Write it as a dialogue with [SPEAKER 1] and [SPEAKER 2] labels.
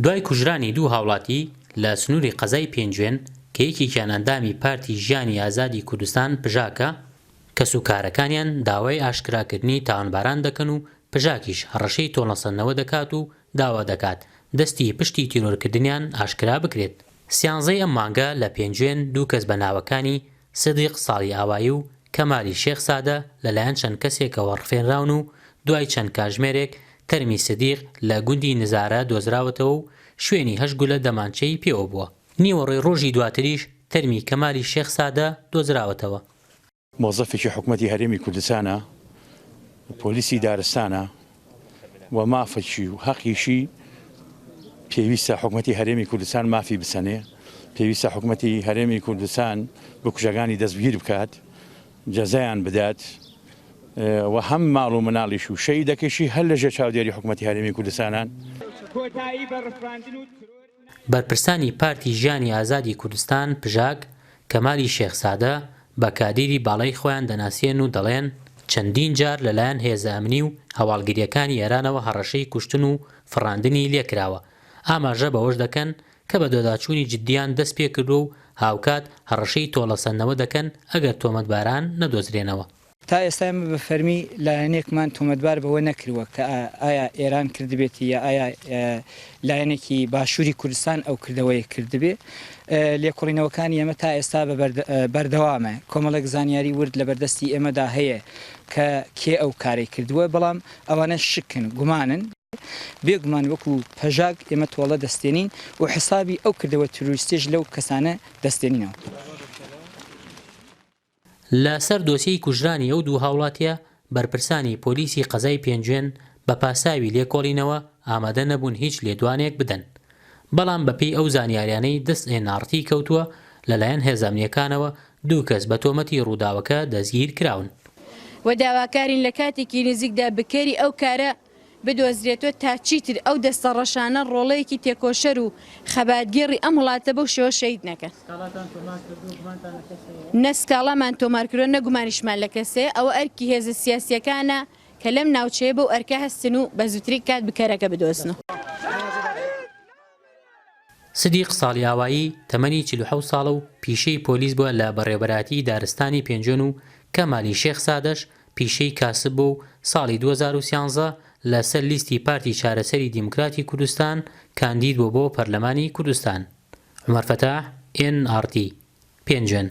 [SPEAKER 1] دوای کوژرانی دوو هاوڵاتی لە سنووری قەزای پێنجوێن کە یەکێکیان ئەندامی پارتی ژیانی ئازادی کوردستان پژاکە، کەسوکارەکانیان داوای ئاشکراکردنی تاوانباران دەکەن و پژاکیش هەڕەشەی تۆڵەسەندنەوە دەکات و داوا دەکات دەستی پشتی تیرۆرکردنیان ئاشکرا بکرێت. سیانزەی ئەم مانگە لە پێنجوێن دوو کەس بە ناوەکانی سدیق ساڵیئاوایی و کەمالی شێخ سادە لەلایەن چەند کەسێکەوە ڕفێنراون و دوای چەند کاژمێرێک تەرمی سدیق لە گوندی نزارە دۆزراوەتەوە و شوێنی هەشت گولە دەمانچەی پێوە بووە. نیوەڕۆی ڕۆژی دواتریش تەرمی کەمالی شێخ سادە دۆزراوەتەوە.
[SPEAKER 2] مۆزەفێکی حکومەتی هەرێمی کوردستانە و پۆلیسی دارستانە و مافەکی و هەقیشی پێویستە حکومەتی هەرێمی کوردستان مافی بسەنێ پێویستە حکومەتی هەرێمی کوردستان بکوژەکانی دەستگیر بکات جەزایان بدات و هەم ماڵ و مناڵیش و شەیدەکەشی هەر لەژێر چاودێری حکومەتی هەرێمی کوردستانان.
[SPEAKER 1] بەرپرسانی پارتی ژیانی ئازادی کوردستان، پژاک، کەمالی شێخ سادە بە کادیری باڵای خۆیان دەناسێن و دەڵێن، چەندین جار لەلایەن هێزە ئەمنی و هەواڵگرییەکانی ئێرانەوە هەڕەشەی کوشتن و فڕاندنی لێکراوە، ئاماژە بەوەش دەکەن کە بەدواداچوونی جددیان دەستپێکردووە و هاوکات هەڕەشەی تۆڵەسەندنەوە دەکەن ئەگەر تۆمەتباران نەدۆزرێنەوە.
[SPEAKER 3] تا ئێستا ئێمە بە فەرمی لایەنێکمان تۆمەتبار بەوە نەکردووە کە ئایا ئێران کردبێتی یا ئایا لایەنێکی باشووری کوردستان ئەو کردەوەیە کردبێ. لێکۆڵینەوەکانی ئێمە تا ئێستا بە بەردەوامە. کۆمەڵێک زانیاری ورد لە بەردەستی ئێمەدا هەیە کە کێ ئەو کارەی کردووە، بەڵام ئەوانە شکن، گومانن. بێگومان وەکو پەژاک ئێمە تۆڵە دەستێنین و حسابی ئەو کردەوە تیرۆریستیەش لەو کەسانە دەستێنینەوە.
[SPEAKER 1] لە سەر دۆسیەی کوژرانی ئەو دوو هاوڵاتیە، بەرپرسانی پۆلیسی قەزای پێنجوێن بە پاساوی لێکۆڵینەوە ئامادە نەبوون هیچ لێدوانێک بدەن. بەڵام بەپێی ئەو زانیاریانەی دەست ئێن ئاڕ تی کەوتووە، لەلایەن هێزە ئەمنییەکانەوە دوو کەس بە تۆمەتی ڕووداوەکە دەستگیر کراون.
[SPEAKER 4] و داواکارین لە کاتێکی نزیکدا بکەری ئەو کارە بدۆزرێتەوە تا چیتر ئەو دەستە ڕەشانە ڕۆڵەیەکی تێکۆشەر و خەباتگێڕی ئەم وڵاتە بەو شێوە شەهید نەکەن. نە سکاڵامان تۆمار کردووە نە گومانیشمان لە کەس هەیە، ئەوە ئەرکی هێزە سیاسییەکانە کە لەم ناوچەیە بەو ئەرکە هەستن و بە زووترین کات بکەرەکە بدۆزنەوە.
[SPEAKER 1] سدیق ساڵیئاوایی تەمەنی 47 ساڵە و پیشەی پۆلیس بووە لە بەڕێوەبەرایەتیی دارستانی پێنجوێن و کەمالی شێخ سادەش پیشەی کاسب بووە و ساڵی 2013 لە سەر لیستی پارتی چارەسەری دیموکراتی کوردستان کاندید بووە بۆ پەرلەمانی کوردستان. عومەر فەتاح، ئێن ئاڕ تی، پێنجوێن.